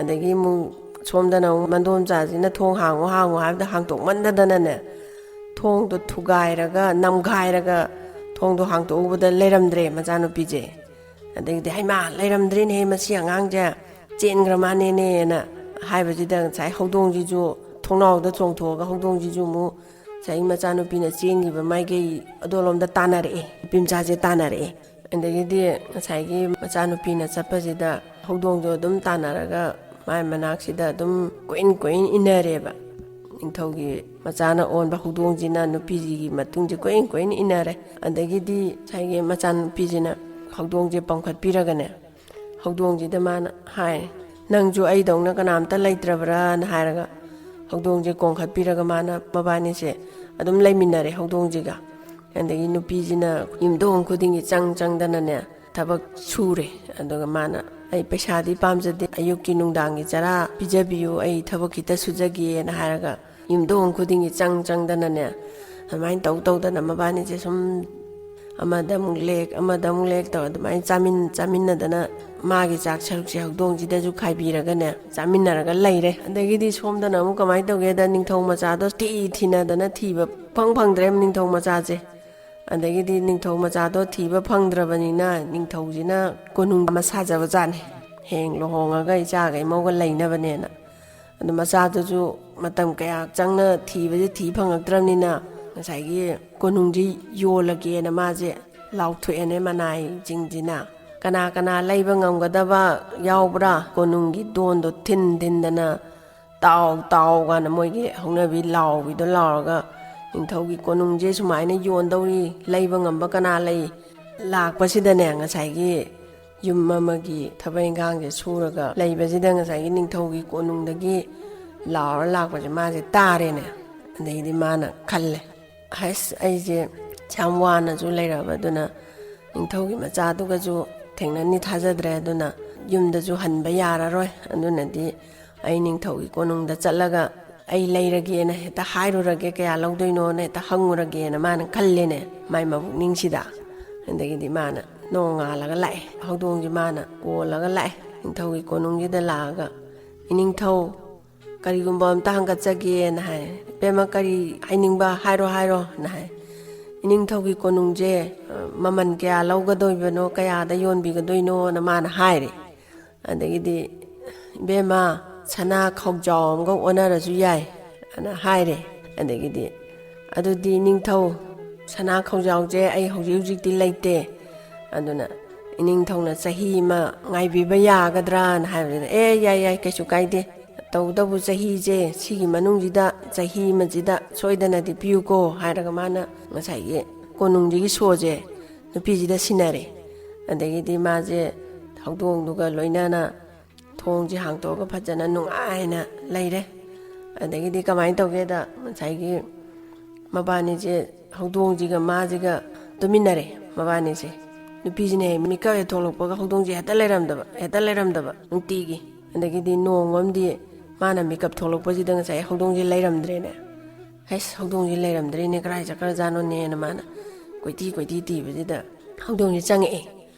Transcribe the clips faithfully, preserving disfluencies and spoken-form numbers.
ꯑꯗꯒꯤ ꯑꯃꯨꯛ ꯁꯣꯝꯗꯅ ꯑꯃꯨꯛ ꯃꯗꯣꯝꯆꯥꯁꯤꯅ "ꯊꯣꯡ ꯍꯥꯡꯉꯣ, ꯍꯥꯡꯉꯣ" ꯍꯥꯏꯕꯗ ꯍꯥꯡꯇꯣꯛꯃꯟꯗꯗꯅꯅꯦ, ꯊꯣꯡꯗꯣ ꯊꯨꯒꯥꯏꯔꯒ, ꯅꯝꯒꯥꯏꯔꯒ ꯊꯣꯡꯗꯣ ꯍꯥꯡꯇꯣꯛꯎꯕꯗ ꯂꯩꯔꯝꯗ꯭ꯔꯦ ꯃꯆꯥꯅꯨꯄꯤꯁꯦ꯫ ꯑꯗꯒꯤꯗꯤ, "ꯍꯩꯃꯥ, ꯂꯩꯔꯝꯗ꯭ꯔꯦꯅꯦꯍꯦ, ꯃꯁꯤ ꯑꯉꯥꯡꯁꯦ ꯆꯦꯟꯈ꯭ꯔ ꯃꯥꯅꯦꯅꯦꯅ" ꯍꯥꯏꯕꯁꯤꯗ, ꯉꯁꯥꯏ ꯍꯧꯗꯣꯡꯁꯤꯁꯨ ꯊꯣꯡꯅꯥꯎꯗ ꯆꯣꯡꯊꯣꯛꯑꯒ, ꯍꯧꯗꯣꯡꯁꯤꯁꯨ ꯑꯃꯨꯛ ꯉꯁꯥꯏꯒꯤ ꯃꯆꯥꯅꯨꯄꯤꯅ ꯆꯦꯟꯈꯤꯕ ꯃꯥꯏꯀꯩ ꯑꯗꯣꯂꯣꯝꯗ ꯇꯥꯟꯅꯔꯛꯑꯦ, ꯅꯨꯄꯤ ꯃꯆꯥꯁꯦ ꯇꯥꯟꯅꯔꯛꯑꯦ꯫ ꯑꯗꯒꯤꯗꯤ ꯉꯁꯥꯏꯒꯤ ꯃꯆꯥꯅꯨꯄꯤꯅ ꯆꯠꯄꯁꯤꯗ ꯍꯧꯗꯣꯡꯗꯣ ꯑꯗꯨꯝ ꯇꯥꯟꯅꯔꯒ ꯃꯥꯏ ꯃꯅꯥꯛꯁꯤꯗ ꯑꯗꯨꯝ ꯀꯣꯏꯏꯟ ꯀꯣꯏꯏꯟ ꯏꯟꯅꯔꯦꯕ꯫ ꯅꯤꯡꯊꯧꯒꯤ ꯃꯆꯥꯅ ꯑꯣꯟꯕ ꯍꯧꯗꯣꯡꯁꯤꯅ ꯅꯨꯄꯤꯁꯤꯒꯤ ꯃꯇꯨꯡꯁꯦ ꯀꯣꯏꯏꯟ ꯀꯣꯏꯏꯟ ꯏꯟꯅꯔꯦ꯫ ꯑꯗꯒꯤꯗꯤ ꯉꯁꯥꯏꯒꯤ ꯃꯆꯥꯅꯨꯄꯤꯁꯤꯅ ꯍꯧꯗꯣꯡꯁꯦ ꯄꯝꯈꯠꯄꯤꯔꯒꯅꯦ, ꯍꯧꯗꯣꯡꯁꯤꯗ ꯃꯥꯅ ꯍꯥꯏ, "ꯅꯪꯁꯨ ꯑꯩꯗꯧꯅ ꯀꯅꯥꯝꯇ ꯂꯩꯇ꯭ꯔꯕ꯭ꯔꯥꯅ?" ꯍꯥꯏꯔꯒ ꯍꯧꯗꯣꯡꯁꯦ ꯀꯣꯟꯈꯠꯄꯤꯔꯒ ꯃꯥꯅ ꯃꯕꯥꯅꯤꯁꯦ ꯑꯗꯨꯝ ꯂꯩꯃꯤꯟꯅꯔꯦ ꯍꯧꯗꯣꯡꯁꯤꯒ꯫ ꯑꯗꯒꯤ ꯅꯨꯄꯤꯁꯤꯅ ꯌꯨꯝꯊꯣꯡ ꯈꯨꯗꯤꯡꯒꯤ ꯆꯪ ꯆꯪꯗꯅꯅꯦ ꯊꯕꯛ ꯁꯨꯔꯦ꯫ ꯑꯗꯨꯒ ꯃꯥꯅ, "ꯑꯩ ꯄꯩꯁꯥꯗꯤ ꯄꯥꯝꯖꯗꯦ, ꯑꯌꯨꯛꯀꯤ ꯅꯨꯡꯗꯥꯡꯒꯤ ꯆꯔꯥ ꯄꯤꯖꯕꯤꯌꯨ, ꯑꯩ ꯊꯕꯛ ꯈꯤꯇ ꯁꯨꯖꯒꯦꯅ" ꯍꯥꯏꯔꯒ ꯌꯨꯝꯊꯣꯡ ꯈꯨꯗꯤꯡꯒꯤ ꯆꯪ ꯆꯪꯗꯅꯅꯦ, ꯑꯗꯨꯃꯥꯏꯅ ꯇꯧ ꯇꯧꯗꯅ ꯃꯕꯥꯅꯤꯁꯦ ꯁꯨꯝ ꯑꯃꯗ ꯑꯃꯨꯛ ꯂꯦꯛ, ꯑꯃꯗ ꯑꯃꯨꯛ ꯂꯦꯛ ꯇꯧꯔ ꯑꯗꯨꯃꯥꯏꯅ ꯆꯥꯃꯤꯟ-, ꯆꯥꯃꯤꯟꯅꯗꯅ ꯃꯥꯒꯤ ꯆꯥꯛ ꯁꯔꯨꯛꯁꯦ ꯍꯧꯗꯣꯡꯁꯤꯗꯁꯨ ꯈꯥꯏꯕꯤꯔꯒꯅꯦ ꯆꯥꯃꯤꯟꯅꯔꯒ ꯂꯩꯔꯦ꯫ ꯑꯗꯒꯤꯗꯤ ꯁꯣꯝꯗꯅ ꯑꯃꯨꯛ ꯀꯃꯥꯏꯅ ꯇꯧꯒꯦꯗ, ꯅꯤꯡꯊꯧ ꯃꯆꯥꯗꯣ ꯊꯤ ꯊꯤꯅꯗꯅ ꯊꯤꯕ ꯐꯪ ꯐꯪꯗ꯭ꯔꯦ ꯅꯤꯡꯊꯧ ꯃꯆꯥꯁꯦ꯫ ꯑꯗꯒꯤꯗꯤ ꯅꯤꯡꯊꯧ ꯃꯆꯥꯗꯣ ꯊꯤꯕ ꯐꯪꯗ꯭ꯔꯕꯅꯤꯅ ꯅꯤꯡꯊꯧꯁꯤꯅ ꯀꯣꯅꯨꯡ ꯑꯃ ꯁꯥꯖꯕꯖꯥꯠꯅꯤ꯫ ꯍꯌꯦꯡ ꯂꯨꯍꯣꯡꯉꯒ ꯏꯆꯥꯒ ꯏꯃꯧꯒ ꯂꯩꯅꯕꯅꯦꯅ꯫ ꯑꯗꯨ ꯃꯆꯥꯗꯨꯁꯨ ꯃꯇꯝ ꯀꯌꯥ ꯆꯪꯅ ꯊꯤꯕꯁꯦ ꯊꯤ ꯐꯪꯉꯛꯇ꯭ꯔꯕꯅꯤꯅ ꯉꯁꯥꯏꯒꯤ ꯀꯣꯅꯨꯡꯁꯤ ꯌꯣꯜꯂꯒꯦꯅ ꯃꯥꯁꯦ ꯂꯥꯎꯊꯣꯛꯑꯦꯅꯦ ꯃꯅꯥꯏꯁꯤꯡꯁꯤꯅ꯫ ꯀꯅꯥ ꯀꯅꯥ ꯂꯩꯕ ꯉꯝꯒꯗꯕ ꯌꯥꯎꯕ꯭ꯔꯥ? ꯀꯣꯅꯨꯡꯒꯤ ꯗꯣꯟꯗꯣ ꯊꯤꯟ ꯊꯤꯟꯗꯅ "ꯇꯥꯎ, ꯇꯥꯎ" ꯀꯥꯏꯅ ꯃꯣꯏꯒꯤ ꯍꯧꯅꯕꯤ ꯂꯥꯎꯕꯤꯗꯣ ꯂꯥꯎꯔꯒ, "ꯅꯤꯡꯊꯧꯒꯤ ꯀꯣꯅꯨꯡꯁꯦ ꯁꯨꯃꯥꯏꯅ ꯌꯣꯟꯗꯧꯔꯤ, ꯂꯩꯕ ꯉꯝꯕ ꯀꯅꯥ ꯂꯩ?" ꯂꯥꯛꯄꯁꯤꯗꯅꯦ, ꯉꯁꯥꯏꯒꯤ ꯌꯨꯝ ꯑꯃꯒꯤ ꯊꯕꯛ ꯏꯟꯈꯥꯡꯁꯦ ꯁꯨꯔꯒ ꯂꯩꯕꯁꯤꯗ ꯉꯁꯥꯏꯒꯤ ꯅꯤꯡꯊꯧꯒꯤ ꯀꯣꯅꯨꯡꯗꯒꯤ ꯂꯥꯎꯔ ꯂꯥꯛꯄꯁꯦ ꯃꯥꯁꯦ ꯇꯥꯔꯦꯅꯦ꯫ ꯑꯗꯩꯗꯤ ꯃꯥꯅ ꯈꯜꯂꯦ, "ꯍꯩꯁ, ꯑꯩꯁꯦ ꯌꯥꯝ ꯋꯥꯅꯁꯨ ꯂꯩꯔꯕ, ꯑꯗꯨꯅ ꯅꯤꯡꯊꯧꯒꯤ ꯃꯆꯥꯗꯨꯒꯁꯨ ꯊꯦꯡꯅꯅꯤ ꯊꯥꯖꯗ꯭ꯔꯦ, ꯑꯗꯨꯅ ꯌꯨꯝꯗꯁꯨ ꯍꯟꯕ ꯌꯥꯔꯔꯣꯏ꯫ ꯑꯗꯨꯅꯗꯤ ꯑꯩ ꯅꯤꯡꯊꯧꯒꯤ ꯀꯣꯅꯨꯡꯗ ꯆꯠꯂꯒ ꯑꯩ ꯂꯩꯔꯒꯦꯅ ꯍꯦꯛꯇ ꯍꯥꯏꯔꯨꯔꯒꯦ, ꯀꯌꯥ ꯂꯧꯗꯣꯏꯅꯣꯅ ꯍꯦꯛꯇ ꯍꯪꯉꯨꯔꯒꯦꯅ" ꯃꯥꯅ ꯈꯜꯂꯦꯅꯦ ꯃꯥꯏ ꯃꯕꯨꯛꯅꯤꯡꯁꯤꯗ꯫ ꯑꯗꯒꯤꯗꯤ ꯃꯥꯅ ꯅꯣꯡꯉꯥꯜꯂꯒ ꯂꯥꯛꯑꯦ, ꯍꯧꯗꯣꯡꯁꯦ ꯃꯥꯅ ꯀꯣꯜꯂꯒ ꯂꯥꯛꯑꯦ ꯅꯤꯡꯊꯧꯒꯤ ꯀꯣꯅꯨꯡꯁꯤꯗ ꯂꯥꯛꯑꯒ꯫ "ꯏꯅꯤꯡꯊꯧ, ꯀꯔꯤꯒꯨꯝꯕ ꯑꯝꯇ ꯍꯪꯒꯠꯆꯒꯦꯅ" ꯍꯥꯏ꯫ "ꯏꯕꯦꯝꯃ, ꯀꯔꯤ ꯍꯥꯏꯅꯤꯡꯕ ꯍꯥꯏꯔꯣ, ꯍꯥꯏꯔꯣꯅ" ꯍꯥꯏ꯫ "ꯏꯅꯤꯡꯊꯧꯒꯤ ꯀꯣꯅꯨꯡꯁꯦ, ꯑ, ꯃꯃꯜ ꯀꯌꯥ ꯂꯧꯒꯗꯣꯏꯕꯅꯣ, ꯀꯌꯥꯗ ꯌꯣꯟꯕꯤꯒꯗꯣꯏꯅꯣꯅ" ꯃꯥꯅ ꯍꯥꯏꯔꯦ꯫ ꯑꯗꯒꯤꯗꯤ, "ꯏꯕꯦꯝꯃ, ꯁꯅꯥ ꯈꯧꯖꯥꯎ ꯑꯃꯒ ꯑꯣꯟꯅꯔꯁꯨ ꯌꯥꯏ" ꯑꯅ ꯍꯥꯏꯔꯦ꯫ ꯑꯗꯒꯤꯗꯤ, "ꯑꯗꯨꯗꯤ ꯏꯅꯤꯡꯊꯧ, ꯁꯅꯥ ꯈꯧꯖꯥꯎꯁꯦ ꯑꯩ ꯍꯧꯖꯤꯛ ꯍꯧꯖꯤꯛꯇꯤ ꯂꯩꯇꯦ, ꯑꯗꯨꯅ ꯏꯅꯤꯡꯊꯧꯅ ꯆꯍꯤ ꯑꯃ ꯉꯥꯏꯕꯤꯕ ꯌꯥꯒꯗ꯭ꯔꯥꯅ" ꯍꯥꯏꯕꯗꯨꯗ, "ꯑꯦ, ꯌꯥꯏ, ꯌꯥꯏ, ꯀꯩꯁꯨ ꯀꯥꯏꯗꯦ, ꯇꯧꯕꯇꯕꯨ ꯆꯍꯤꯁꯦ, ꯁꯤꯒꯤ ꯃꯅꯨꯡꯁꯤꯗ, ꯆꯍꯤ ꯑꯃꯁꯤꯗ ꯁꯣꯏꯗꯅꯗꯤ ꯄꯤꯌꯨꯀꯣ" ꯍꯥꯏꯔꯒ ꯃꯥꯅ ꯉꯁꯥꯏꯒꯤ ꯀꯣꯅꯨꯡꯁꯤꯒꯤ ꯁꯣꯁꯦ ꯅꯨꯄꯤꯁꯤꯗ ꯁꯤꯟꯅꯔꯦ꯫ ꯑꯗꯒꯤꯗꯤ ꯃꯥꯁꯦ ꯍꯧꯗꯣꯡꯗꯨꯒ ꯂꯣꯏꯅꯅ ꯊꯣꯡꯁꯦ ꯍꯥꯡꯇꯣꯛꯑꯒ ꯐꯖꯅ ꯅꯨꯡꯉꯥꯏꯅ ꯂꯩꯔꯦ꯫ ꯑꯗꯒꯤꯗꯤ ꯀꯃꯥꯏꯅ ꯇꯧꯒꯦꯗ, ꯉꯁꯥꯏꯒꯤ ꯃꯕꯥꯅꯤꯁꯦ, ꯍꯧꯗꯣꯡꯁꯤꯒ ꯃꯥꯁꯤꯒ ꯇꯨꯃꯤꯟꯅꯔꯦ ꯃꯕꯥꯅꯤꯁꯦ꯫ ꯅꯨꯄꯤꯁꯤꯅ ꯍꯦꯛ ꯃꯤꯀꯞ ꯍꯦꯛ ꯊꯣꯛꯂꯛꯄꯒ ꯍꯧꯗꯣꯡꯁꯦ ꯍꯦꯛꯇ ꯂꯩꯔꯝꯗꯕ, ꯍꯦꯛꯇ ꯂꯩꯔꯝꯗꯕ ꯅꯨꯡꯇꯤꯒꯤ꯫ ꯑꯗꯒꯤꯗꯤ ꯅꯣꯡꯃ ꯑꯃꯗꯤ ꯃꯥꯅ ꯃꯤꯀꯞ ꯊꯣꯛꯂꯛꯄꯁꯤꯗ ꯉꯁꯥꯏ ꯍꯧꯗꯣꯡꯁꯦ ꯂꯩꯔꯝꯗ꯭ꯔꯦꯅꯦ꯫ "ꯍꯩꯁ, ꯍꯧꯗꯣꯡꯁꯦ ꯂꯩꯔꯝꯗ꯭ꯔꯦꯅꯦ, ꯀꯗꯥꯏ ꯆꯠꯈ꯭ꯔꯖꯥꯠꯅꯣꯅꯦꯅ" ꯃꯥꯅ ꯀꯣꯏꯊꯤ ꯀꯣꯏꯊꯤ ꯊꯤꯕꯁꯤꯗ ꯍꯧꯗꯣꯡꯁꯦ ꯆꯪꯉꯛꯑꯦ꯫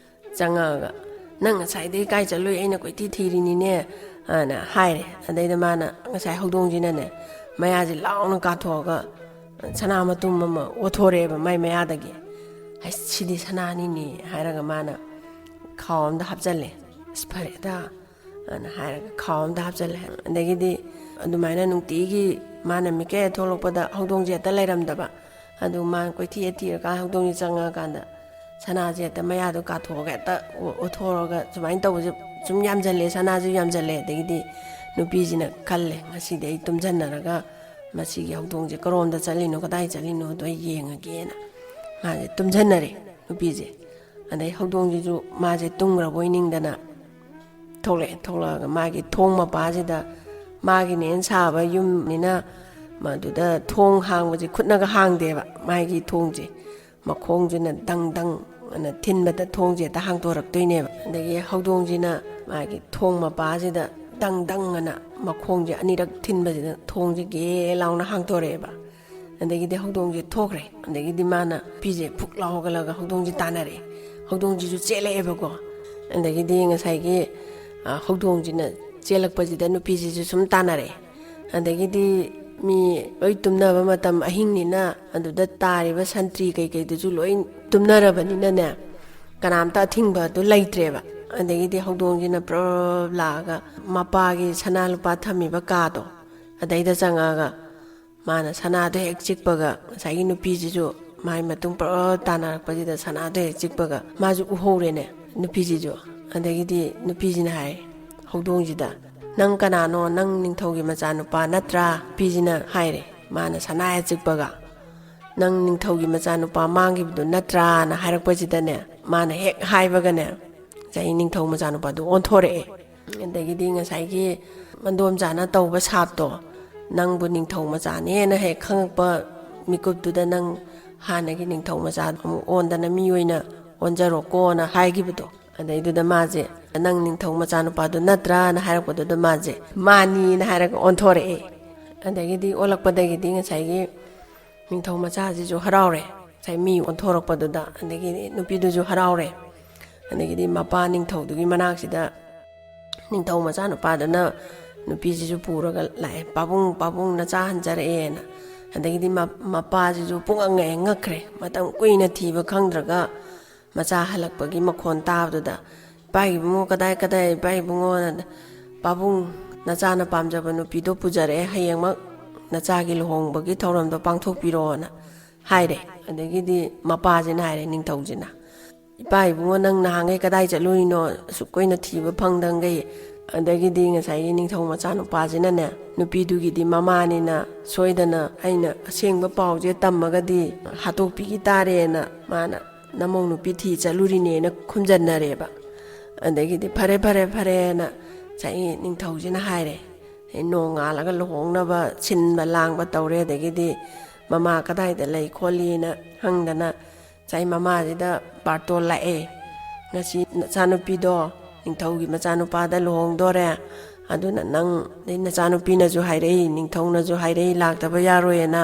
ꯆꯪꯉꯛꯑꯒ, "ꯅꯪ ꯉꯁꯥꯏꯗꯒꯤ ꯀꯥꯏ ꯆꯠꯂꯨꯏ? ꯑꯩꯅ ꯀꯣꯏꯊꯤ ꯊꯤꯔꯤꯅꯤꯅꯦ" ꯑꯅ ꯍꯥꯏꯔꯦ꯫ ꯑꯗꯩꯗ ꯃꯥꯅ ꯉꯁꯥꯏ ꯍꯧꯗꯣꯡꯁꯤꯅꯅꯦ, ꯃꯌꯥꯁꯦ ꯂꯥꯎꯅ ꯀꯥꯊꯣꯛꯑꯒ ꯁꯅꯥ ꯃꯇꯨꯝ ꯑꯃ ꯑꯣꯠꯊꯣꯔꯛꯑꯦꯕ ꯃꯥꯏ ꯃꯌꯥꯗꯒꯤ꯫ "ꯍꯩꯁ, ꯁꯤꯗꯤ ꯁꯅꯥꯅꯤꯅꯦ" ꯍꯥꯏꯔꯒ ꯃꯥꯅ ꯈꯥꯎ ꯑꯝꯗ ꯍꯥꯞꯆꯜꯂꯦ꯫ "ꯑꯁ, ꯐꯔꯦꯗ" ꯑꯅ ꯍꯥꯏꯔꯒ ꯈꯥꯎ ꯑꯝꯗ ꯍꯥꯞꯆꯜꯂꯦ꯫ ꯑꯗꯒꯤꯗꯤ ꯑꯗꯨꯃꯥꯏꯅ ꯅꯨꯡꯇꯤꯒꯤ ꯃꯥꯅ ꯃꯤꯀꯞ ꯍꯦꯛ ꯊꯣꯛꯂꯛꯄꯗ ꯍꯧꯗꯣꯡꯁꯦ ꯍꯦꯛꯇ ꯂꯩꯔꯝꯗꯕ꯫ ꯑꯗꯨ ꯃꯥꯅ ꯀꯣꯏꯊꯤ ꯊꯤꯔꯀꯥꯟꯗ ꯍꯧꯗꯣꯡꯁꯦ ꯆꯪꯉꯛꯑꯀꯥꯟꯗ ꯁꯅꯥꯁꯦ ꯍꯦꯛꯇ ꯃꯌꯥꯗꯣ ꯀꯥꯊꯣꯛꯑꯒ ꯍꯦꯛꯇ ꯑꯣ-, ꯑꯣꯠꯊꯣꯛꯑꯒ ꯁꯨꯃꯥꯏꯅ ꯇꯧꯕꯁꯦ ꯁꯨꯝ ꯌꯥꯝꯁꯜꯂꯦ, ꯁꯅꯥꯁꯨ ꯌꯥꯝꯁꯜꯂꯦ꯫ ꯑꯗꯒꯤꯗꯤ ꯅꯨꯄꯤꯁꯤꯅ ꯈꯜꯂꯦ, "ꯉꯁꯤꯗꯤ ꯑꯩ ꯇꯨꯝꯁꯟꯅꯔꯒ ꯃꯁꯤꯒꯤ ꯍꯧꯗꯣꯡꯁꯦ ꯀꯔꯣꯝꯗ ꯆꯠꯂꯤꯅꯣ, ꯀꯗꯥꯏ ꯆꯠꯂꯤꯅꯣꯗꯣ ꯑꯩ ꯌꯦꯡꯉꯒꯦꯅ" ꯃꯥꯁꯦ ꯇꯨꯝꯁꯟꯅꯔꯦ ꯅꯨꯄꯤꯁꯦ꯫ ꯑꯗꯩ ꯍꯧꯗꯣꯡꯁꯤꯁꯨ ꯃꯥꯁꯦ ꯇꯨꯝꯈ꯭ꯔꯕꯣꯏ ꯅꯤꯡꯗꯅ ꯊꯣꯛꯂꯛꯑꯦ꯫ ꯊꯣꯛꯂꯛꯑꯒ ꯃꯥꯒꯤ ꯊꯣꯡ ꯃꯄꯥꯁꯤꯗ, ꯃꯥꯒꯤꯅꯦꯅ ꯁꯥꯕ ꯌꯨꯝꯅꯤꯅ ꯃꯗꯨꯗ ꯊꯣꯡ ꯍꯥꯡꯕꯁꯦ ꯈꯨꯠꯅꯒ ꯍꯥꯡꯗꯦꯕ, ꯃꯥꯒꯤ ꯊꯣꯡꯁꯦ ꯃꯈꯣꯡꯁꯤꯅ ꯗꯪ ꯗꯪ ꯑꯅ ꯊꯤꯟꯕꯗ ꯊꯣꯡꯁꯦ ꯍꯦꯛꯇ ꯍꯥꯡꯇꯣꯔꯛꯇꯣꯏꯅꯦꯕ꯫ ꯑꯗꯒꯤ ꯍꯧꯗꯣꯡꯁꯤꯅ ꯃꯥꯒꯤ ꯊꯣꯡ ꯃꯄꯥꯁꯤꯗ ꯗꯪ ꯗꯪ ꯑꯅ ꯃꯈꯣꯡꯁꯦ ꯑꯅꯤꯔꯛ ꯊꯤꯟꯕꯁꯤꯗ ꯊꯣꯡꯁꯦ ꯒꯦ ꯂꯥꯎꯅ ꯍꯥꯡꯇꯣꯔꯛꯑꯦꯕ꯫ ꯑꯗꯒꯤꯗꯤ ꯍꯧꯗꯣꯡꯁꯦ ꯊꯣꯛꯈ꯭ꯔꯦ꯫ ꯑꯗꯒꯤꯗꯤ ꯃꯥꯅ ꯅꯨꯄꯤꯁꯦ ꯐꯨꯛ ꯂꯥꯎ ꯍꯧꯒꯠꯂꯒ ꯍꯧꯗꯣꯡꯁꯦ ꯇꯥꯟꯅꯔꯛꯑꯦ꯫ ꯍꯧꯗꯣꯡꯁꯤꯁꯨ ꯆꯦꯜꯂꯛꯑꯦꯕꯀꯣ꯫ ꯑꯗꯒꯤꯗꯤ ꯉꯁꯥꯏꯒꯤ, ꯑ, ꯍꯧꯗꯣꯡꯁꯤꯅ ꯆꯦꯜꯂꯛꯄꯁꯤꯗ ꯅꯨꯄꯤꯁꯤꯁꯨ ꯁꯨꯝ ꯇꯥꯟꯅꯔꯛꯑꯦ꯫ ꯑꯗꯒꯤꯗꯤ ꯃꯤ ꯂꯣꯏ ꯇꯨꯝꯅꯕ ꯃꯇꯝ ꯑꯍꯤꯡꯅꯤꯅ, ꯑꯗꯨꯗ ꯇꯥꯔꯤꯕ ꯁꯟꯇ꯭ꯔꯤ ꯀꯩꯀꯩꯗꯨꯁꯨ ꯂꯣꯏ ꯇꯨꯝꯅꯔꯕꯅꯤꯅꯅꯦ, ꯀꯅꯥꯝꯇ ꯑꯊꯤꯡꯕꯗꯨ ꯂꯩꯇ꯭ꯔꯦꯕ꯫ ꯑꯗꯒꯤꯗꯤ ꯍꯧꯗꯣꯡꯁꯤꯅ ꯄ꯭ꯔꯞ ꯂꯥꯛꯑꯒ ꯃꯄꯥꯒꯤ ꯁꯅꯥ ꯂꯨꯄꯥ ꯊꯝꯃꯤꯕ ꯀꯥꯗꯣ, ꯑꯗꯩꯗ ꯆꯪꯉꯛꯑꯒ ꯃꯥꯅ ꯁꯅꯥꯗꯣ ꯍꯦꯛ ꯆꯤꯛꯄꯒ, ꯉꯁꯥꯏꯒꯤ ꯅꯨꯄꯤꯁꯤꯁꯨ ꯃꯥꯏ ꯃꯇꯨꯡ ꯄ꯭ꯔꯞ ꯇꯥꯟꯅꯔꯛꯄꯁꯤꯗ ꯁꯅꯥꯗꯣ ꯍꯦꯛ ꯆꯤꯛꯄꯒ ꯃꯥꯁꯨ ꯎꯍꯧꯔꯦꯅꯦ, ꯅꯨꯄꯤꯁꯤꯁꯨ꯫ ꯑꯗꯒꯤꯗꯤ ꯅꯨꯄꯤꯁꯤꯅ ꯍꯥꯏ ꯍꯧꯗꯣꯡꯁꯤꯗ, "ꯅꯪ ꯀꯅꯥꯅꯣ? ꯅꯪ ꯅꯤꯡꯊꯧꯒꯤ ꯃꯆꯥꯅꯨꯄꯥ ꯅꯠꯇ꯭ꯔꯥ?" ꯅꯨꯄꯤꯁꯤꯅ ꯍꯥꯏꯔꯦ, ꯃꯥꯅ ꯁꯅꯥ ꯍꯦꯛ ꯆꯤꯛꯄꯒ, "ꯅꯪ ꯅꯤꯡꯊꯧꯒꯤ ꯃꯆꯥꯅꯨꯄꯥ ꯃꯥꯡꯈꯤꯕꯗꯨ ꯅꯠꯇ꯭ꯔꯥꯅ?" ꯍꯥꯏꯔꯛꯄꯁꯤꯗꯅꯦ, ꯃꯥꯅ ꯍꯦꯛ ꯍꯥꯏꯕꯒꯅꯦ, ꯉꯁꯥꯏ ꯅꯤꯡꯊꯧ ꯃꯆꯥꯅꯨꯄꯥꯗꯨ ꯑꯣꯟꯊꯣꯔꯛꯑꯦ꯫ ꯑꯗꯒꯤꯗꯤ ꯉꯁꯥꯏꯒꯤ ꯃꯟꯗꯣꯝꯆꯥꯅ ꯇꯧꯕ ꯁꯥꯞꯇꯣ, "ꯅꯪꯕꯨ ꯅꯤꯡꯊꯧ ꯃꯆꯥꯅꯦꯅ ꯍꯦꯛ ꯈꯪꯉꯛꯄ ꯃꯤꯀꯨꯞꯇꯨꯗ ꯅꯪ ꯍꯥꯟꯅꯒꯤ ꯅꯤꯡꯊꯧ ꯃꯆꯥ ꯑꯃꯨꯛ ꯑꯣꯟꯗꯅ ꯃꯤ ꯑꯣꯏꯅ ꯑꯣꯟꯖꯔꯣꯀꯣꯅ" ꯍꯥꯏꯈꯤꯕꯗꯣ, ꯑꯗꯩꯗꯨꯗ ꯃꯥꯁꯦ, "ꯅꯪ ꯅꯤꯡꯊꯧ ꯃꯆꯥꯅꯨꯄꯥꯗꯨ ꯅꯠꯇ꯭ꯔꯥꯅ?" ꯍꯥꯏꯔꯛꯄꯗꯨꯗ ꯃꯥꯁꯦ, "ꯃꯥꯅꯤꯅ" ꯍꯥꯏꯔꯒ ꯑꯣꯟꯊꯣꯔꯛꯑꯦ꯫ ꯑꯗꯒꯤꯗꯤ ꯑꯣꯜꯂꯛꯄꯗꯒꯤꯗꯤ ꯉꯁꯥꯏꯒꯤ ꯅꯤꯡꯊꯧ ꯃꯆꯥꯁꯤꯁꯨ ꯍꯔꯥꯎꯔꯦ, ꯉꯁꯥꯏ ꯃꯤ ꯑꯣꯟꯊꯣꯔꯛꯄꯗꯨꯗ꯫ ꯑꯗꯒꯤꯗꯤ ꯅꯨꯄꯤꯗꯨꯁꯨ ꯍꯔꯥꯎꯔꯦ꯫ ꯑꯗꯒꯤꯗꯤ ꯃꯄꯥ ꯅꯤꯡꯊꯧꯗꯨꯒꯤ ꯃꯅꯥꯛꯁꯤꯗ ꯅꯤꯡꯊꯧ ꯃꯆꯥꯅꯨꯄꯥꯗꯨꯅ ꯅꯨꯄꯤꯁꯤꯁꯨ ꯄꯨꯔꯒ ꯂꯥꯛꯑꯦ, "ꯄꯥꯕꯨꯡ, ꯄꯥꯕꯨꯡ, ꯅꯆꯥ ꯍꯟꯖꯔꯛꯑꯦꯅ"꯫ ꯑꯗꯒꯤꯗꯤ ꯃ-, ꯃꯄꯥꯁꯤꯁꯨ ꯄꯨꯡꯉꯛ ꯉꯛꯑꯦ, ꯉꯛꯈ꯭ꯔꯦ꯫ ꯃꯇꯝ ꯀꯨꯏꯅ ꯊꯤꯕ ꯈꯪꯗ꯭ꯔꯒ ꯃꯆꯥ ꯍꯜꯂꯛꯄꯒꯤ ꯃꯈꯣꯟ ꯇꯥꯕꯗꯨꯗ, "ꯏꯄꯥ ꯏꯕꯨꯡꯉꯣ, ꯀꯗꯥꯏ, ꯀꯗꯥꯏ, ꯏꯄꯥ ꯏꯕꯨꯡꯉꯣꯅ?" "ꯄꯥꯕꯨꯡ, ꯅꯆꯥꯅ ꯄꯥꯝꯖꯕ ꯅꯨꯄꯤꯗꯣ ꯄꯨꯖꯔꯛꯑꯦ, ꯍꯌꯦꯡꯃꯛ ꯅꯆꯥꯒꯤ ꯂꯨꯍꯣꯡꯕꯒꯤ ꯊꯧꯔꯝꯗꯣ ꯄꯥꯡꯊꯣꯛꯄꯤꯔꯣꯅ" ꯍꯥꯏꯔꯦ꯫ ꯑꯗꯒꯤꯗꯤ ꯃꯄꯥꯁꯤꯅ ꯍꯥꯏꯔꯦ, ꯅꯤꯡꯊꯧꯁꯤꯅ, "ꯏꯄꯥ ꯏꯕꯨꯡꯉꯣ, ꯅꯪ ꯅꯍꯥꯟꯈꯩ ꯀꯗꯥꯏ ꯆꯠꯂꯨꯔꯤꯅꯣ? ꯑꯁꯨꯛ ꯀꯨꯏꯅ ꯊꯤꯕ ꯐꯪꯗꯪꯈꯩ?" ꯑꯗꯒꯤꯗꯤ ꯉꯁꯥꯏꯒꯤ ꯅꯤꯡꯊꯧ ꯃꯆꯥꯅꯨꯄꯥꯁꯤꯅꯅꯦ, ꯅꯨꯄꯤꯗꯨꯒꯤꯗꯤ ꯃꯃꯥꯅꯤꯅ ꯁꯣꯏꯗꯅ ꯑꯩꯅ ꯑꯁꯦꯡꯕ ꯄꯥꯎꯁꯦ ꯇꯝꯃꯒꯗꯤ ꯍꯥꯠꯇꯣꯛꯄꯤꯈꯤ ꯇꯥꯔꯦꯅ, ꯃꯥꯅ "ꯅꯃꯧ ꯅꯨꯄꯤ ꯊꯤ ꯆꯠꯂꯨꯔꯤꯅꯦꯅ" ꯈꯨꯝꯖꯟꯅꯔꯦꯕ꯫ ꯑꯗꯒꯤꯗꯤ "ꯐꯔꯦ, ꯐꯔꯦ, ꯐꯔꯦꯅ" ꯉꯁꯥꯏꯒꯤ ꯅꯤꯡꯊꯧꯁꯤꯅ ꯍꯥꯏꯔꯦ꯫ "ꯅꯣꯡꯉꯥꯜꯂꯒ ꯂꯨꯍꯣꯡꯅꯕ ꯁꯤꯟꯕ ꯂꯥꯡꯕ ꯇꯧꯔꯦ", ꯑꯗꯒꯤꯗꯤ ꯃꯃꯥ ꯀꯗꯥꯏꯗ ꯂꯩ ꯈꯣꯠꯂꯤꯅ ꯍꯪꯗꯅ ꯉꯁꯥꯏ ꯃꯃꯥꯁꯤꯗ ꯕꯥꯔꯇꯣꯟ ꯂꯥꯛꯑꯦ, "ꯉꯁꯤ ꯅꯆꯥꯅꯨꯄꯤꯗꯣ ꯅꯤꯡꯊꯧꯒꯤ ꯃꯆꯥꯅꯨꯄꯥꯗ ꯂꯨꯍꯣꯡꯗꯣꯔꯦ, ꯑꯗꯨꯅ ꯅꯪ, ꯑꯗꯩ ꯅꯆꯥꯅꯨꯄꯤꯅꯁꯨ ꯍꯥꯏꯔꯛꯏ, ꯅꯤꯡꯊꯧꯅꯁꯨ ꯍꯥꯏꯔꯛꯏ, ꯂꯥꯛꯇꯕ ꯌꯥꯔꯣꯏꯅ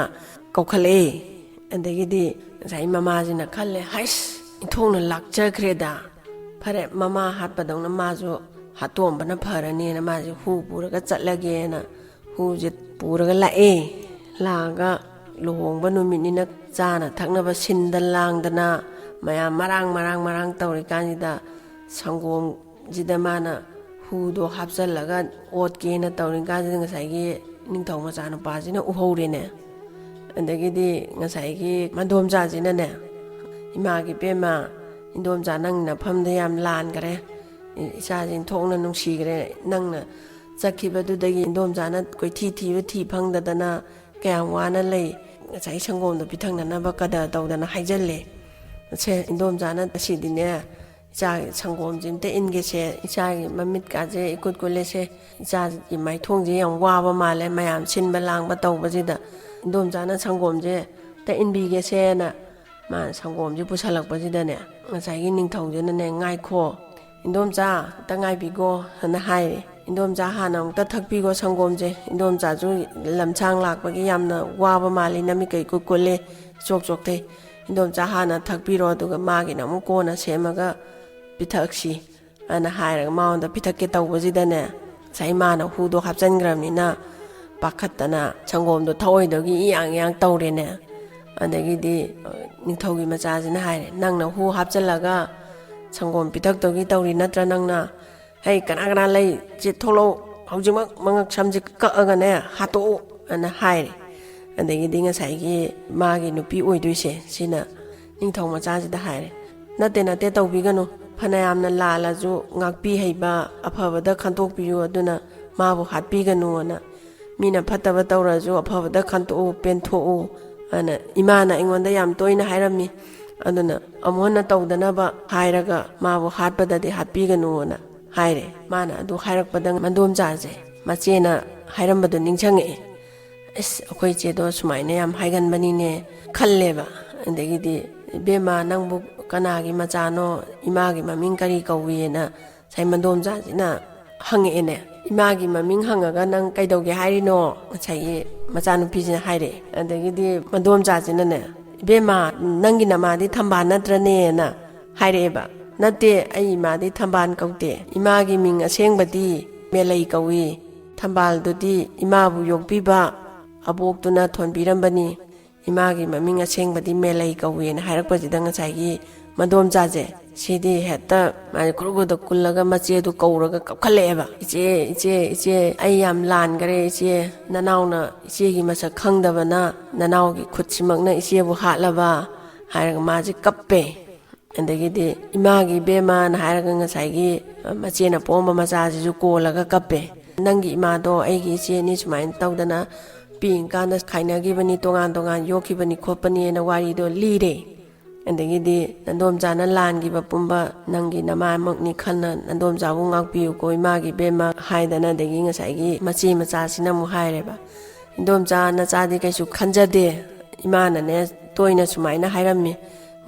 ꯀꯧꯈꯠꯂꯛꯑꯦ"꯫ ꯑꯗꯒꯤꯗꯤ ꯉꯁꯥꯏ ꯃꯃꯥꯁꯤꯅ ꯈꯜꯂꯦ, "ꯍꯩꯁ, ꯏꯟꯊꯣꯛꯅ ꯂꯥꯛꯆꯈ꯭ꯔꯦꯗ"꯫ ꯐꯔꯦ, ꯃꯃꯥ ꯍꯥꯠꯄꯗꯧꯅ ꯃꯥꯁꯨ ꯍꯥꯠꯇꯣꯛꯑꯝꯕꯅ ꯐꯔꯅꯤꯅ ꯃꯥꯁꯦ ꯍꯨ ꯄꯨꯔꯒ ꯆꯠꯂꯒꯦꯅ ꯍꯨꯁꯦ ꯄꯨꯔꯒ ꯂꯥꯛꯑꯦ꯫ ꯂꯥꯛꯑꯒ ꯂꯨꯍꯣꯡꯕ ꯅꯨꯃꯤꯠꯅꯤꯅ ꯆꯥꯅ ꯊꯛꯅꯕ ꯁꯤꯟꯗ ꯂꯥꯡꯗꯅ ꯃꯌꯥꯝ ꯃꯔꯥꯡ ꯃꯔꯥꯡ ꯃꯔꯥꯡ ꯇꯧꯔꯤꯀꯥꯟꯁꯤꯗ ꯁꯪꯒꯣꯝꯁꯤꯗ ꯃꯥꯅ ꯍꯨꯗꯣ ꯍꯥꯞꯆꯜꯂꯒ ꯑꯣꯠꯀꯦꯅ ꯇꯧꯔꯤꯀꯥꯟꯁꯤꯗ ꯉꯁꯥꯏꯒꯤ ꯅꯤꯡꯊꯧ ꯃꯆꯥꯅꯨꯄꯥꯁꯤꯅ ꯎꯍꯧꯔꯦꯅꯦ꯫ ꯑꯗꯒꯤꯗꯤ ꯉꯁꯥꯏꯒꯤ ꯃꯗꯣꯝꯆꯥꯁꯤꯅꯅꯦ, "ꯏꯃꯥꯒꯤ ꯄꯦꯝꯃ, ꯏꯟꯗꯣꯝꯆꯥ ꯅꯪ ꯅꯐꯝꯗ ꯌꯥꯝ ꯂꯥꯟꯈ꯭ꯔꯦ꯫ ꯏꯆꯥꯁꯤ ꯊꯣꯛꯅ ꯅꯨꯡꯁꯤꯈ꯭ꯔꯦ꯫ ꯅꯪꯅ ꯆꯠꯈꯤꯕꯗꯨꯗꯒꯤ ꯏꯟꯗꯣꯝꯆꯥꯅ ꯀꯣꯏꯊꯤ ꯊꯤꯕ ꯊꯤ ꯐꯪꯗꯗꯅ ꯀꯌꯥꯝ ꯋꯥꯅ ꯂꯩ꯫ ꯉꯁꯥꯏ ꯁꯪꯒꯣꯝꯗꯣ ꯄꯤꯊꯛꯅꯅꯕ ꯀꯗꯔ ꯇꯧꯗꯅ ꯍꯥꯏꯖꯜꯂꯦ꯫ ꯁꯦ ꯏꯟꯗꯣꯝꯆꯥꯅ ꯑꯁꯤꯗꯤꯅꯦ, ꯏꯆꯥꯒꯤ ꯁꯪꯒꯣꯝꯁꯦ ꯑꯝꯇ ꯏꯟꯒꯦꯁꯦ, ꯏꯆꯥꯒꯤ ꯃꯃꯤꯠꯀꯥꯁꯦ ꯏꯀꯨꯠ ꯀꯨꯠꯂꯦꯁꯦ, ꯏꯆꯥꯒꯤ ꯃꯥꯏꯊꯣꯡꯁꯦ ꯌꯥꯝ ꯋꯥꯕ ꯃꯥꯜꯂꯦ, ꯃꯌꯥꯝ ꯁꯤꯟꯕ ꯂꯥꯡꯕ ꯇꯧꯕꯁꯤꯗ ꯏꯟꯗꯣꯝꯆꯥꯅ ꯁꯪꯒꯣꯝꯁꯦ ꯑꯝꯇ ꯏꯟꯕꯤꯒꯦꯁꯦꯅ ꯃꯥꯅ ꯁꯪꯒꯣꯝꯁꯦ ꯄꯨꯁꯜꯂꯛꯄꯁꯤꯗꯅꯦ, ꯉꯁꯥꯏꯒꯤ ꯅꯤꯡꯊꯧꯗꯨꯅꯅꯦ, "ꯉꯥꯏꯈꯣ, ꯏꯟꯗꯣꯝꯆꯥ, ꯑꯝꯇ ꯉꯥꯏꯕꯤꯒꯣ" ꯑꯅ ꯍꯥꯏꯔꯦ꯫ "ꯏꯟꯗꯣꯝꯆꯥ, ꯍꯥꯟꯅ ꯑꯃꯨꯛꯇ ꯊꯛꯄꯤꯒꯣ ꯁꯪꯒꯣꯝꯁꯦ꯫ ꯏꯟꯗꯣꯝꯆꯥꯁꯨ ꯂꯝꯁꯥꯡ ꯂꯥꯛꯄꯒꯤ ꯌꯥꯝꯅ ꯋꯥꯕ ꯃꯥꯜꯂꯤ, ꯅꯃꯤꯠꯀ ꯏꯀꯨꯠ ꯀꯨꯠꯂꯦ, ꯆꯣꯛ ꯆꯣꯛꯊꯩ꯫ ꯏꯟꯗꯣꯝꯆꯥ, ꯍꯥꯟꯅ ꯊꯛꯄꯤꯔꯣ, ꯑꯗꯨꯒ ꯃꯥꯒꯤꯅ ꯑꯃꯨꯛ ꯀꯣꯟꯅ ꯁꯦꯝꯃꯒ ꯄꯤꯊꯛꯁꯤ" ꯑꯅ ꯍꯥꯏꯔꯒ ꯃꯉꯣꯟꯗ ꯄꯤꯊꯛꯀꯦ ꯇꯧꯕꯁꯤꯗꯅꯦ, ꯉꯁꯥꯏ ꯃꯥꯅ ꯍꯨꯗꯣ ꯍꯥꯞꯆꯤꯟꯈ꯭ꯔꯕꯅꯤꯅ ꯄꯥꯈꯠꯇꯅ ꯁꯪꯒꯣꯝꯗꯣ ꯊꯛꯑꯣꯏꯗꯧꯒꯤ ꯏꯌꯥꯡ ꯏꯌꯥꯡ ꯇꯧꯔꯦꯅꯦ꯫ ꯑꯗꯒꯤꯗꯤ, ꯑ, ꯅꯤꯡꯊꯧꯒꯤ ꯃꯆꯥꯁꯤꯅ ꯍꯥꯏꯔꯦ, "ꯅꯪꯅ ꯍꯨ ꯍꯥꯞꯆꯤꯜꯂꯒ ꯁꯪꯒꯣꯝ ꯄꯤꯊꯛꯇꯧꯒꯤ ꯇꯧꯔꯤ ꯅꯠꯇ꯭ꯔꯥ ꯅꯪꯅ? ꯍꯩ, ꯀꯅꯥ ꯀꯅꯥ ꯂꯩ? ꯁꯤ ꯊꯣꯛꯂꯛꯑꯣ, ꯍꯧꯖꯤꯛꯃꯛ ꯃꯉꯛ ꯁꯝꯁꯦ ꯀꯛꯑꯒꯅꯦ ꯍꯥꯠꯇꯣꯛꯑꯣ" ꯑꯅ ꯍꯥꯏꯔꯦ꯫ ꯑꯗꯒꯤꯗꯤ ꯉꯁꯥꯏꯒꯤ ꯃꯥꯒꯤ ꯅꯨꯄꯤ ꯑꯣꯏꯗꯣꯏꯁꯦ ꯁꯤꯅ ꯅꯤꯡꯊꯧ ꯃꯆꯥꯁꯤꯗ ꯍꯥꯏꯔꯦ, "ꯅꯠꯇꯦ, ꯅꯠꯇꯦ, ꯇꯧꯕꯤꯒꯅꯨ꯫ ꯐꯅꯌꯥꯝꯅ ꯂꯥꯜꯂꯁꯨ ꯉꯥꯛꯄꯤ ꯍꯩꯕ, ꯑꯐꯕꯗ ꯈꯟꯇꯣꯛꯄꯤꯌꯨ, ꯑꯗꯨꯅ ꯃꯥꯕꯨ ꯍꯥꯠꯄꯤꯒꯅꯨꯅ꯫ ꯃꯤꯅ ꯐꯠꯇꯕ ꯇꯧꯔꯁꯨ ꯑꯐꯕꯗ ꯈꯟꯇꯣꯛꯎ, ꯄꯦꯟꯊꯣꯛꯎ ꯑꯅ ꯏꯃꯥꯅ ꯑꯩꯉꯣꯟꯗ ꯌꯥꯝ ꯇꯣꯏꯅ ꯍꯥꯏꯔꯝꯃꯤ꯫ ꯑꯗꯨꯅ ꯑꯃꯨꯛ ꯍꯟꯅ ꯇꯧꯗꯅꯕ ꯍꯥꯏꯔꯒ ꯃꯥꯕꯨ ꯍꯥꯠꯄꯗꯗꯤ ꯍꯥꯠꯄꯤꯒꯅꯨꯅ" ꯍꯥꯏꯔꯦ꯫ ꯃꯥꯅ ꯑꯗꯨ ꯍꯥꯏꯔꯛꯄꯗ ꯃꯗꯣꯝꯆꯥꯁꯦ ꯃꯆꯦꯅ ꯍꯥꯏꯔꯝꯕꯗꯣ ꯅꯤꯡꯁꯤꯡꯉꯛꯑꯦ꯫ "ꯑꯁ, ꯑꯩꯈꯣꯏ ꯏꯆꯦꯗꯣ ꯁꯨꯃꯥꯏꯅ ꯌꯥꯝ ꯍꯥꯏꯒꯟꯕꯅꯤꯅꯦ" ꯈꯜꯂꯦꯕ꯫ ꯑꯗꯒꯤꯗꯤ, "ꯏꯕꯦꯝꯃ, ꯅꯪꯕꯨ ꯀꯅꯥꯒꯤ ꯃꯆꯥꯅꯣ? ꯏꯃꯥꯒꯤ ꯃꯃꯤꯡ ꯀꯔꯤ ꯀꯧꯏꯅ?" ꯉꯁꯥꯏ ꯃꯗꯣꯝꯆꯥꯁꯤꯅ ꯍꯪꯉꯛꯑꯦꯅꯦ꯫ "ꯏꯃꯥꯒꯤ ꯃꯃꯤꯡ ꯍꯪꯉꯒ ꯅꯪ ꯀꯩꯗꯧꯒꯦ ꯍꯥꯏꯔꯤꯅꯣ?" ꯉꯁꯥꯏꯒꯤ ꯃꯆꯥꯅꯨꯄꯤꯁꯤꯅ ꯍꯥꯏꯔꯛꯑꯦ꯫ ꯑꯗꯒꯤꯗꯤ ꯃꯗꯣꯝꯆꯥꯁꯤꯅꯅꯦ, "ꯏꯕꯦꯝꯃ, ꯅꯪꯒꯤ ꯅꯃꯥꯗꯤ ꯊꯝꯕꯥꯜ ꯅꯠꯇ꯭ꯔꯅꯦꯅ?" ꯍꯥꯏꯔꯛꯑꯦꯕ꯫ "ꯅꯠꯇꯦ, ꯑꯩ ꯏꯃꯥꯗꯤ ꯊꯝꯕꯥꯜ ꯀꯧꯗꯦ꯫ ꯏꯃꯥꯒꯤ ꯃꯤꯡ ꯑꯁꯦꯡꯕꯗꯤ ꯃꯦꯂꯩ ꯀꯧꯏ꯫ ꯊꯝꯕꯥꯜꯗꯨꯗꯤ ꯏꯃꯥꯕꯨ ꯌꯣꯛꯄꯤꯕ ꯑꯕꯣꯛꯇꯨꯅ ꯊꯣꯟꯕꯤꯔꯝꯕꯅꯤ꯫ ꯏꯃꯥꯒꯤ ꯃꯃꯤꯡ ꯑꯁꯦꯡꯕꯗꯤ ꯃꯦꯂꯩ ꯀꯧꯏꯅ" ꯍꯥꯏꯔꯛꯄꯁꯤꯗ ꯉꯁꯥꯏꯒꯤ ꯃꯗꯣꯝꯆꯥꯁꯦ, ꯁꯤꯗꯤ ꯍꯦꯛꯇ ꯃꯥꯁꯦ ꯈꯨꯔꯨ ꯈꯨꯔꯨꯗ ꯀꯨꯜꯂꯒ ꯃꯆꯦꯗꯨ ꯀꯧꯔꯒ ꯀꯞꯈꯠꯂꯛꯑꯦꯕ꯫ "ꯏꯆꯦ, ꯏꯆꯦ, ꯏꯆꯦ, ꯑꯩ ꯌꯥꯝ ꯂꯥꯟꯈꯔꯦ ꯏꯆꯦ꯫ ꯅꯅꯥꯎꯅ ꯏꯆꯦꯒꯤ ꯃꯁꯛ ꯈꯪꯗꯕꯅ ꯅꯅꯥꯎꯒꯤ ꯈꯨꯠꯁꯤꯃꯛꯅ ꯏꯆꯦꯕꯨ ꯍꯥꯠꯂꯕ?" ꯍꯥꯏꯔꯒ ꯃꯥꯁꯦ ꯀꯞꯄꯦ꯫ ꯑꯗꯒꯤꯗꯤ "ꯏꯃꯥꯒꯤ ꯏꯕꯦꯝꯃꯅ" ꯍꯥꯏꯔꯒ ꯉꯁꯥꯏꯒꯤ ꯃꯆꯦꯅ ꯄꯣꯝꯕ ꯃꯆꯥꯁꯤꯁꯨ ꯀꯣꯜꯂꯒ ꯀꯞꯄꯦ꯫ "ꯅꯪꯒꯤ ꯏꯃꯥꯗꯣ ꯑꯩꯒꯤ ꯏꯆꯦꯅꯤ ꯁꯨꯃꯥꯏꯅ ꯇꯧꯗꯅ ꯄꯤꯛꯏꯀꯥꯟꯗ ꯈꯥꯏꯅꯈꯤꯕꯅꯤ, ꯇꯣꯉꯥꯟ ꯇꯣꯉꯥꯟ ꯌꯣꯛꯈꯤꯕꯅꯤ ꯈꯣꯠꯄꯅꯤꯅ" ꯋꯥꯔꯤꯗꯣ ꯂꯤꯔꯦ꯫ ꯑꯗꯒꯤꯗꯤ "ꯅꯟꯗꯣꯝꯆꯥꯅ ꯂꯥꯟꯈꯤꯕ ꯄꯨꯝꯕ ꯅꯪꯒꯤ ꯅꯃꯥꯃꯛꯅꯤ ꯈꯟꯅ ꯅꯟꯗꯣꯝꯆꯥꯕꯨ ꯉꯥꯛꯄꯤꯌꯨꯀꯣ, ꯏꯃꯥꯒꯤ ꯏꯕꯦꯝꯃ" ꯍꯥꯏꯗꯅ, ꯑꯗꯒꯤ ꯉꯁꯥꯏꯒꯤ ꯃꯆꯦ ꯃꯆꯥꯁꯤꯅ ꯑꯃꯨꯛ ꯍꯥꯏꯔꯦꯕ, "ꯏꯟꯗꯣꯝꯆꯥ, ꯅꯆꯥꯗꯤ ꯀꯩꯁꯨ ꯈꯟꯖꯗꯦ꯫ ꯏꯃꯥꯅꯅꯦ ꯇꯣꯏꯅ ꯁꯨꯃꯥꯏꯅ ꯍꯥꯏꯔꯝꯃꯤ,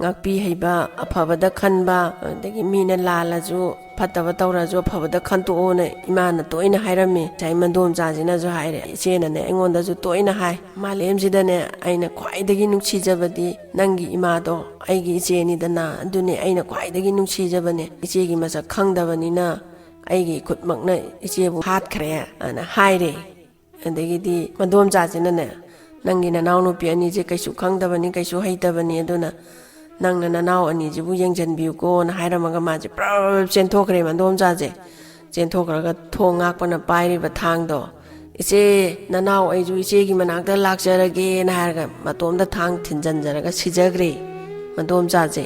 ꯉꯥꯛꯄꯤ ꯍꯩꯕ, ꯑꯐꯕꯗ ꯈꯟꯕ, ꯑꯗꯒꯤ ꯃꯤꯅ ꯂꯥꯜꯂꯁꯨ ꯐꯠꯇꯕ ꯇꯧꯔꯁꯨ ꯑꯐꯕꯗ ꯈꯟꯇꯣꯛꯑꯣꯅ ꯏꯃꯥꯅ ꯇꯣꯏꯅ ꯍꯥꯏꯔꯝꯃꯤ꯫ ꯉꯁꯥꯏ ꯃꯟꯗꯣꯝꯆꯥꯁꯤꯅꯁꯨ ꯍꯥꯏꯔꯦ, ꯏꯆꯦꯅꯅꯦ ꯑꯩꯉꯣꯟꯗꯁꯨ ꯇꯣꯏꯅ ꯍꯥꯏ, ꯃꯥꯂꯦꯝꯁꯤꯗꯅꯦ ꯑꯩꯅ ꯈ꯭ꯋꯥꯏꯗꯒꯤ ꯅꯨꯡꯁꯤꯖꯕꯗꯤ ꯅꯪꯒꯤ ꯏꯃꯥꯗꯣ ꯑꯩꯒꯤ ꯏꯆꯦꯅꯤꯗꯅ, ꯑꯗꯨꯅꯤ ꯑꯩꯅ ꯈ꯭ꯋꯥꯏꯗꯒꯤ ꯅꯨꯡꯁꯤꯖꯕꯅꯦ꯫ ꯏꯆꯦꯒꯤ ꯃꯁꯛ ꯈꯪꯗꯕꯅꯤꯅ ꯑꯩꯒꯤ ꯏꯈꯨꯠꯃꯛꯅ ꯏꯆꯦꯕꯨ ꯍꯥꯠꯈ꯭ꯔꯦ" ꯑꯅ ꯍꯥꯏꯔꯦ꯫ ꯑꯗꯒꯤꯗꯤ ꯃꯗꯣꯝꯆꯥꯁꯤꯅꯅꯦ, "ꯅꯪꯒꯤ ꯅꯅꯥꯎꯅꯨꯄꯤ ꯑꯅꯤꯁꯦ ꯀꯩꯁꯨ ꯈꯪꯗꯕꯅꯤ, ꯀꯩꯁꯨ ꯍꯩꯇꯕꯅꯤ, ꯑꯗꯨꯅ ꯅꯪꯅ ꯅꯅꯥꯎ ꯑꯅꯤꯁꯤꯕꯨ ꯌꯦꯡꯁꯤꯟꯕꯤꯌꯨꯀꯣꯅ" ꯍꯥꯏꯔꯝꯃꯒ ꯃꯥꯁꯦ ꯄ꯭ꯔꯞ ꯆꯦꯟꯊꯣꯛꯈ꯭ꯔꯦ ꯃꯗꯣꯝꯆꯥꯁꯦ꯫ ꯆꯦꯟꯊꯣꯛꯈ꯭ꯔꯒ ꯊꯣꯡ ꯉꯥꯛꯄꯅ ꯄꯥꯏꯔꯤꯕ ꯊꯥꯡꯗꯣ, "ꯏꯆꯦ, ꯅꯅꯥꯎ ꯑꯩꯁꯨ ꯏꯆꯦꯒꯤ ꯃꯅꯥꯛꯇ ꯂꯥꯛꯆꯔꯒꯦꯅ" ꯍꯥꯏꯔꯒ ꯃꯇꯣꯝꯗ ꯊꯥꯡ ꯊꯤꯟꯖꯟꯖꯔꯒ ꯁꯤꯖꯈ꯭ꯔꯦ ꯃꯗꯣꯝꯆꯥꯁꯦ꯫